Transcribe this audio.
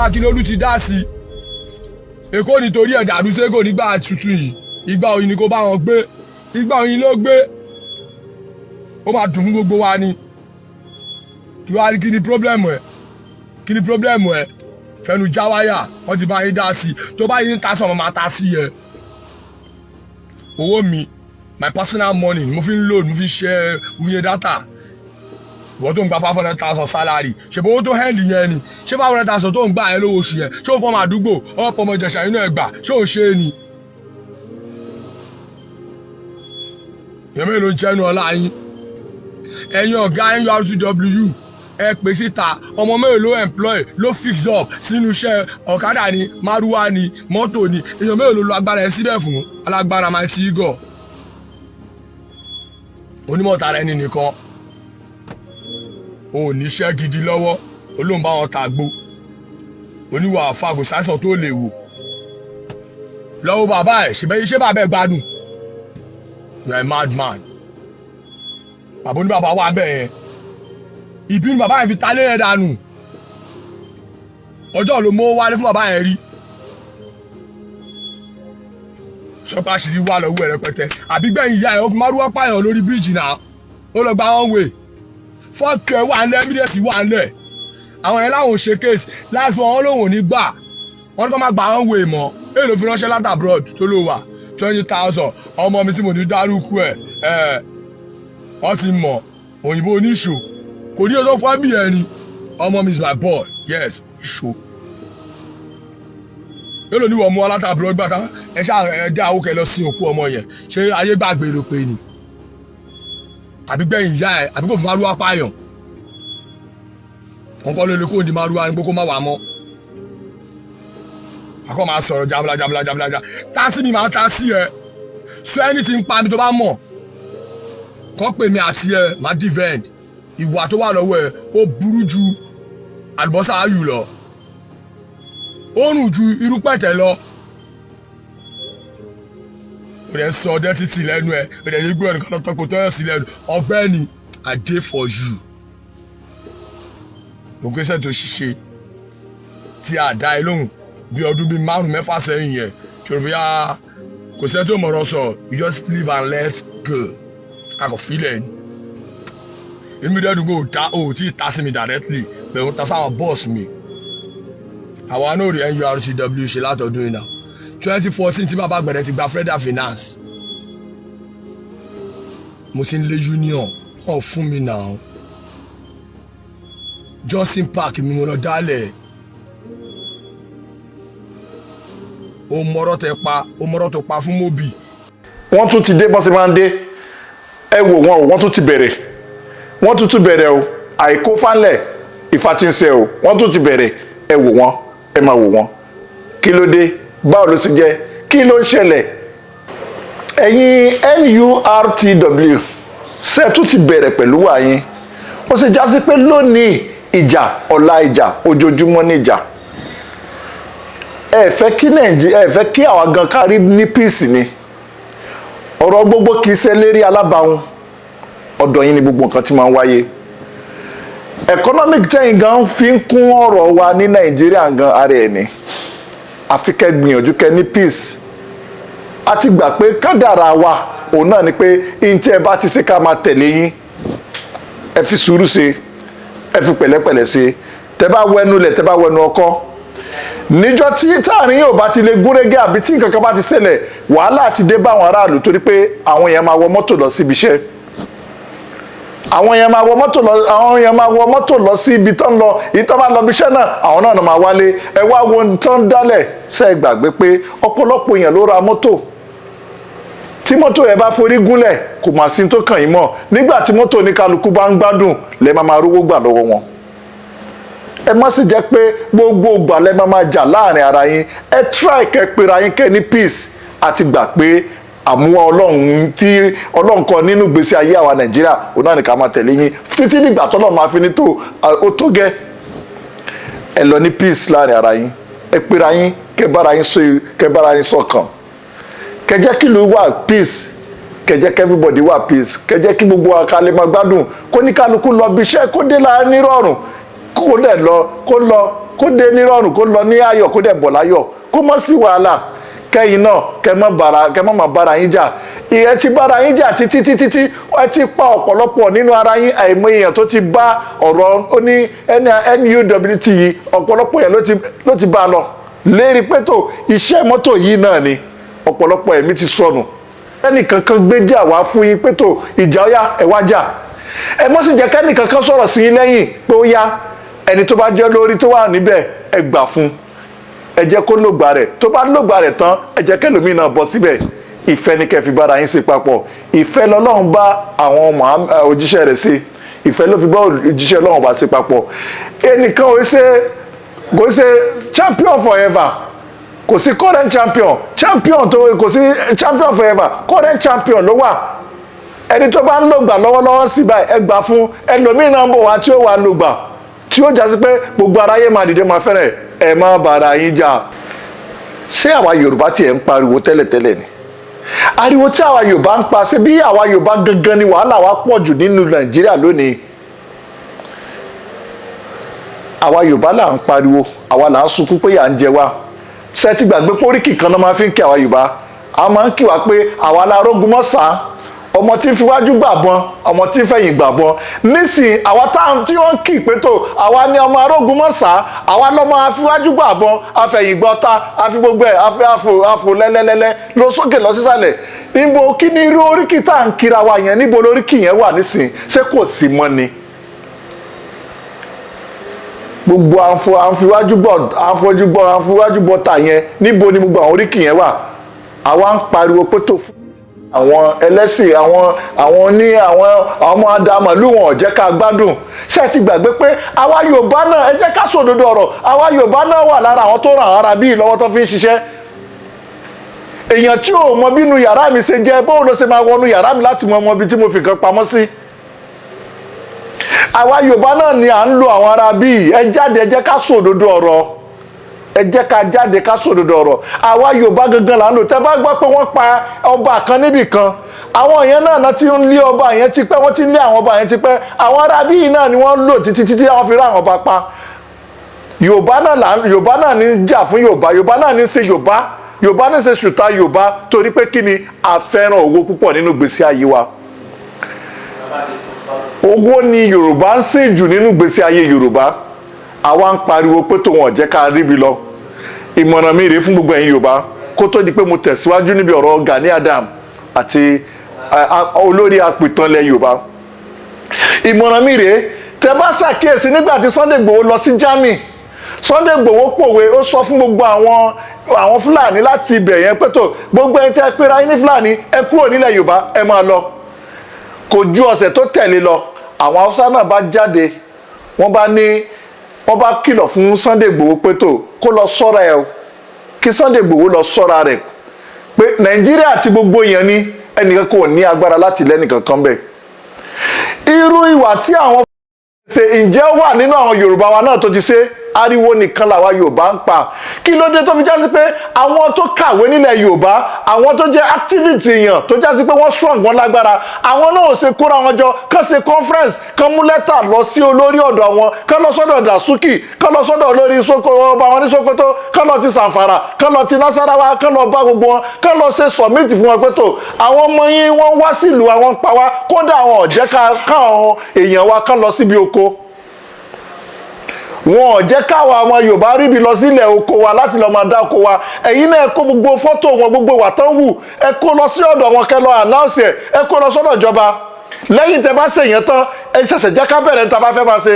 Akínolú ti dá sí Èkó nítorí ẹ̀ dàrú ségò nígbà tuntun yìí. Ìgbà òyìn ni kò bá wọn gbé, ìgbà òyìn ló gbé. Ó máa dùn fún gbogbo wa ni. Kí wàá rí? Kí ni problem ẹ̀? Kí ni problem ẹ̀? Fẹnu já wáyà, wọ́n ti bá yín dá sí. Tó bá yín ta sọ̀rọ̀, máa ta sí ẹ. Owó mi, my personal money, mo fi ń load, mo fi ń ṣe, mo fi ń ṣe data. Ìwọ tó ń gba 500,000 salary, ṣe bó owó tó hand yẹn ni? Ṣé 500,000 tó ń gbà yẹn lówó oṣù yẹn, ṣé o fọmọ àdúgbò ọ̀pọ̀ ọmọ Ìjẹ̀ṣà inú ẹ̀ gbà? Ṣé o ṣe é ni? Èèyàn mélòó ń jẹ́nu ọlá yín? Ẹ̀yin ọ̀gá NURTW, ẹ pè síta. Ọmọ mélòó ló employ, ló fix up sínú iṣẹ́ ọ̀kadà ni, márúwá ni, mọ́tò ni? Èèyàn mélòó ló lo agbára ẹ síbẹ̀ fún? Alágbára máa ti gọ̀, onímọ̀ tara ẹni nìkan. O ò níṣẹ́ gidi lọ́wọ́, olóhùn bá wọn tàgbó, oníwà àfàgò sáìsàn tó lè wò lọ́wọ́ bàbá ẹ̀. Ṣèbẹ́ iṣẹ́ bàbá ẹ̀ gbádùn. You are a mad man. Bàbá oní bàbá wà bẹ́ẹ̀ yẹn, ìbínú bàbá yẹn fi ta lé yẹn dànù. Ọjọ́ ló mú wálé fún bàbá yẹn rí. Sọpá àṣírí wà lọ́wọ́ ẹ̀ rẹpẹtẹ. Àbí gbẹ̀yìn ìyá ẹ̀, ó fi márúwá pààyàn lórí bíríìjì náà, ó lọ gba one way. Fọ́ọ̀kì ẹ̀ wà ńlẹ̀, evidence wà ńlẹ̀. Àwọn yẹn láwọn ò ṣe case last one, wọn lòun ò ní gbà. Wọn ní kó má gba one way mọ́. Èyí ló fi ránṣẹ́ láti abroad tó ló wà, 20,000. Ọmọ mi tí mo ní dárúkú ẹ̀ ẹ̀, wọ́n ti mọ̀, òyìnbó oníṣò kò ní ọjọ́ fún bí ẹni. Ọmọ mi is my boy, yes, ìṣó. Èlò ní wọ́n mú aláta abroad gbà tá ẹ ṣáà ẹ dé àwọn kẹ lọ sin òkú ọmọ yẹn. Ṣé ayé gbàgbé ló pé ni? Àbí gbẹ̀yìn ìyá ẹ̀, àbí kò fún márúwá pààyàn? Wọn kọ́ ló lè kó di márúwá ní kókó má wà mọ́. Akọ́ máa sọ̀rọ̀ jabla jabla jabla jabla. Tá sí mi, máa tá sí ẹ. Sọ anything pa mi tó bá mọ̀ kọ́ pè mí àti ẹ máa defend. Ìwà tó wà lọ́wọ́ ẹ, ó burú ju àlùbọ́sà ayù lọ, ó rùn ju irú pẹ̀tẹ̀ lọ. Ó dẹ̀ sọ dẹ́títì lẹ́nu ẹ̀, ó dẹ̀ gbé ẹnìkan tó tọ́kọ tó yẹ sí lẹ́nu. Ọ̀gbẹ́ni, I dey for you. Gbogbo tó ṣiṣẹ́ tí a dá ẹ lóhùn bí ọdún bíi 5 mẹ́fà sẹ́yìn yẹn, ṣòro bóyá kò sẹ́ni tó mọ̀rọ̀ sọ. You just live and let go. A kò filẹ̀ ni. Èmi dẹ́dùn kò ta o tí ì ta sí mi directly, bẹ̀rù ta sáwọn boss mi. Àwa náà rí NURTW ṣe látọdún yìí náà, 2014 tí bàbá gbẹ̀rẹ̀ ti gba Federal Finance. Mo ti ń lé union ọ̀ fún mi náà. Johnson Park mi mo lọ dálẹ̀. Ó mọ́rọ́ tẹ pa, ó mọ́rọ́ tó pa fún Mobi. Wọ́n tún ti dé bọ́n sì máa ń dé. Ẹ wò wọ́n o, wọ́n tún ti bẹ̀rẹ̀, wọ́n tún ti bẹ̀rẹ̀ o. Àìkó fánlẹ̀ ìfà tí ń ṣe o, wọ́n tún ti bẹ̀rẹ̀. Ẹ wò wọ́n, ẹ máa wò wọ́n. Kí ló dé? Báwo ló sì jẹ́? Kí ló ń ṣẹlẹ̀? Ẹ̀yin NURTW, ṣe tún ti bẹ̀rẹ̀ pẹ̀lú wà yín? Ó sì já sí pé lónìí ìjà, ọ̀la ìjà, ojoojúmọ́ ní ìjà. Ẹ fẹ́ kí Nàìjíríà, ẹ fẹ́ kí àwa gan kárí ní peace ni. Ọ̀rọ̀ gbogbo kì í ṣe lérí alábàáhùn. Ọ̀dọ̀ yín ni gbogbo nǹkan tí máa ń wáyé. Economic tẹ́yìn gan fi ń kún ọ̀rọ̀ wa ní Nàìjíríà gan ara ẹ̀ ní. Àfi kẹ́ gbìyànjú kẹ́ ní peace. A ti gbà pé kádàrá wa òun náà ni pé ihun tí ẹ bá ti ṣe, ká máa tẹ̀lé yín. Ẹ fi sùúrù ṣe, ẹ fi pẹ̀lẹ́pẹ̀lẹ́ ṣe. Tẹ́ bá wẹnu lẹ̀, tẹ́ bá wẹnu ọkọ́, níjọ́ tí táàrin yóò bá ti lè gúnrégé àbí tí nǹkan kan bá ti ṣẹlẹ̀, wàhálà ti dé bá àwọn aráàlú, torí pé àwọn èèyàn máa wọ mọ́tò lọ síbi iṣẹ́, àwọn èèyàn máa wọ mọ́tò lọ, àwọn èèyàn máa wọ mọ́tò lọ sí ibi tó ń lọ. Èyí tó bá lọ ibi iṣẹ́ náà, àwọn náà máa wálé. Ẹ wá wo ohun tó ń dálẹ̀. Ṣe é gbàgbé pé ọ̀pọ̀lọpọ̀ èèyàn ló ra mọ́tò? Tí mọ́tò yẹn bá forí gúnlẹ̀, kò mà sí tó kàn yín mọ́. Nígbà tí mọ́tò oníkálukú bá ń gbádùn, lẹ́ máa máa rówó gbà lọ́wọ́ wọn. Ẹ má sì jẹ́ pé gbogbo ìgbà lẹ́ máa máa jà láàrin ara yín. Ẹ try kẹ́ pera yín, kẹ́ ní peace. Àti gbà pé àmúwá Ọlọ́run tí Ọlọ́run kọ nínú ìgbésí ayé àwa Nàìjíríà, òun náà ní ká máa tẹ̀lé yín títí nígbà tọ́lọ́run máa fi ní tó ó tó gẹ́. Ẹ lọ ní peace láàrin ara yín. Ẹ pera yín, kẹ́ bára yín sọ, kẹ́ bára yín ṣọ̀kan, kẹ́ jẹ́ kí ìlú wà peace, kẹ́ jẹ́ kí everybody wà peace, kẹ́ jẹ́ kí gbogbo wa ká lè máa gbádùn, kó ní kálukú lọ bí iṣẹ́, kó dé láà nírọ̀rùn. Kó dẹ̀ lọ, kó lọ, kó dé nírọ̀rùn, kó lọ ní ayọ̀, kó dẹ̀ bọ̀ láyọ̀, kó mọ́ sí wàhálà. Kẹ́yìn náà kẹ́ mọ́ máa bára yín jà. Ìyẹn ti bára yín jà títí títí tí ẹ ti pa ọ̀pọ̀lọpọ̀ nínú ara yín. Àìmọye èèyàn tó ti bá ọ̀rọ̀ ó ní NURTW yìí, ọ̀pọ̀lọpọ̀ èèyàn ló ti bá a lọ lérí pé tó iṣẹ́ mọ́tò yìí náà ni. Ọ̀pọ̀lọpọ̀ ẹ̀mí ti sọnù. Ẹnìkan kan gbé jà wá fún yín pé tó ìjà, ó yá, ẹ wá jà. Ẹ mọ́ sì jẹ́ kẹ́nìkan kan sọ̀rọ̀ sí yín lẹ́yìn pé ó yá. Ẹni tó bá jẹ́ lórí tó wà níbẹ̀, ẹ gbà fún, ẹ jẹ́ kó lògbà rẹ̀. Tó bá lògbà rẹ̀ tán, ẹ jẹ́ kẹlòmíì náà bọ́ síbẹ̀. Ìfẹ́ ní kẹ́ fi bára yín sí papọ̀. Ìfẹ́ lọ́lọ́run bá àwọn òjíṣẹ́ rẹ̀ sí. Ìfẹ́ ló fi bá òjíṣẹ́ Ọlọ́run bá sí papọ̀. Ẹnìkan ò ṣe, kò ṣe champion forever. Kò sí current champion, champion tó kò sí champion forever. Current champion ló wà. Ẹni tó bá ń lògbà lọ́wọ́lọ́wọ́ sí báyìí, ẹ gbà fún. Ẹlòmíì náà ń bọ̀ wá tí ó wà lògbà, tí ó jásí pé gbogbo aráyé máa dìde, máa fẹ́rẹ̀. Ẹ má bára yín jà. Ṣé àwa Yorùbá tiẹ̀ ń pariwo tẹ́lẹ̀tẹ́lẹ̀ ni? Ariwo tí àwa Yorùbá ń pa, ṣé bí àwa Yorùbá gangan ni wàhálà wa pọ̀ jù nínú Nàìjíríà lónìí? Àwa Yorùbá là ń pariwo, àwa là ń sunkún pé yà ń jẹ wá. Ṣé ti gbàgbé póríkì kan náà máa fi ń kí àwa Yorùbá? A máa ń kí wa pé àwa la rógun mọ́sàá, ọmọ tí ń fiwájú gbàbọn, ọmọ tí ń fẹ̀yìn gbàbọn. Nísìn, àwa táwọn tí wọ́n ń kì pé tó àwa ni ọmọ arógun mọ́sàá, àwa lọ́mọ afiwájú gbàbọn, afẹ̀yìn gbọ́ta, afi gbogbo ẹ̀ afi afò afò lẹ́lẹ́lẹ́lẹ́ lọ sókè lọ sísàlẹ̀. Níbo, kí ni irú oríkì tá à ń kíra wa yẹn? Níbo lóríkì yẹn wà nísìn? Ṣé kò sí mọ́ ni? Gbogbo àǹfò àǹfiwájú gbọ́, àǹfọ̀jú gbọ́, àǹfiwájú gbọ́ ta yẹn, níbo ni gbogbo àwọn oríkì yẹn wà? Àwa ń pariwo pé tó fún àwọn ẹlẹ́sìn, àwọn ní àwọn ọmọ adamọ̀lú, wọn ò jẹ́ ká gbádùn. Ṣé ẹ ti gbàgbé pé àwa Yorùbá náà, ẹ jẹ́ ká sòdodo ọ̀rọ̀, àwa Yorùbá náà wà lára àwọn tó ràn ara bíi lọ́wọ́ tó fi ń ṣiṣẹ́? Èèyàn tí ò mọ bínú yàrá mi ṣe jẹ́, bóun ló ṣe máa wọnú yàrá mi láti mọ ọmọ ibi tí mo fi nǹkan pamọ́ sí? Àwa Yorùbá náà ni à ń lo àwọn ará bíi. Ẹ jáde, ẹ jẹ́ ká sòdodo ọ̀rọ̀. Ẹ jẹ́ ká jáde, ká sòdodo ọ̀rọ̀. Àwa Yorùbá gangan là ń lò. Tẹ́ bá gbọ́ pé wọ́n pa ọba kan níbì kan, àwọn yẹn náà ti ń lé ọba yẹn ti pẹ́. Wọ́n ti ń lé àwọn ọba yẹn ti pẹ́. Àwọn ará bíi náà ni wọ́n ń lò títí títí àwọn fi rá àwọn ọba pa. Yorùbá náà là, Yorùbá náà ní jà fún Yorùbá. Yorùbá náà ní ṣe Yorùbá. Yorùbá ní ṣe ṣùtá Yorùbá. Torí pé kí ni? A fẹ́ràn owó púpọ̀ nínú gbèsè ayé wa. Owó ni Yorùbá ń sìn jù nínú gbèsè ayé Yorùbá. Àwa ń pariwo pé tòun ọ̀jẹ́ ká ríbi lọ. Ìmọ̀ràn mi rèé fún gbogbo ẹ̀yin Yorùbá, kó tó di pé mo tẹ̀síwájú níbi ọ̀rọ̀ Gani Adam àti olórí apìtàn ilẹ̀ Yorùbá. Ìmọ̀ràn mi rèé. Tẹ́ bá ṣàkíyèsí, nígbà tí Sunday Igboho lọ sí Germany, Sunday Igboho pòwe. Ó sọ fún gbogbo àwọn Fúlàní láti ibẹ̀ yẹn pé tó gbogbo ẹni tẹ́ ẹ pera yín ní Fúlàní, ẹ kúrò nílẹ̀ Yorùbá, ẹ máa lọ. Kò ju ọ̀sẹ̀ tó tẹ̀lé lọ, àwọn Haúsá náà bá jáde, wọ́n bá ní wọ́n bá kìlọ̀ fún Sunday Igboho pé tó kó lọ sọ́ra ẹ̀ o, kí Sunday Igboho lọ sọ́ra rẹ̀, pé Nàìjíríà àti gbogbo yẹn ní ẹnìkan kò ní agbára láti lẹ́nìkan kan bẹ́ẹ̀. Irú ìwà tí àwọn ṣe, ǹjẹ́ ó wà nínú àwọn Yorùbá wa náà tó ti ṣe? Ariwo nìkan làwa Yorùbá ń pa. Kí ló dé tó fi já sí pé àwọn tó kàwé nílẹ̀ Yorùbá, àwọn tó jẹ́ activist èèyàn tó já sí pé wọ́n strong, wọ́n lágbára, àwọn náà ò ṣe kóra wọn jọ, kán ṣe conference, kán mú lẹ́tà lọ sí olórí ọ̀dọ̀ wọn, kán lọ sọ́dọ̀ Dasuki, kán lọ sọ́dọ̀ olórí Soko, ọba wọn ní Sokoto, kán lọ ti Zamfara, kán lọ ti Nasarawa, kán lọ bá gbogbo wọn, kán lọ ṣe submit fún wọn pé tó àwọn ọmọ yín, wọ́n wá sílùú, àwọn ń pa wá, kódà àwọn ò jẹ́ ká káwọn èèyàn wa kán lọ síbi oko. Wọn ò jẹ́ káwa ọmọ Yorùbá ríbi lọ sílẹ̀ oko wa láti lọ́ọ́ máa dáko wa. Ẹ̀yin náà, ẹ kó gbogbo fọ́tò wọn, gbogbo ìwà tán wù, ẹ kó lọ sí ọ̀dọ̀ wọn, kẹ́ lọ announce ẹ̀. Ẹ kó lọ sọ́dọ̀ ìjọba. Lẹ́yìn tẹ́ bá ṣèyẹn tán, ẹ ṣẹ̀ṣẹ̀ jẹ́ ká bẹ̀rẹ̀ níta bá fẹ́ máa ṣe.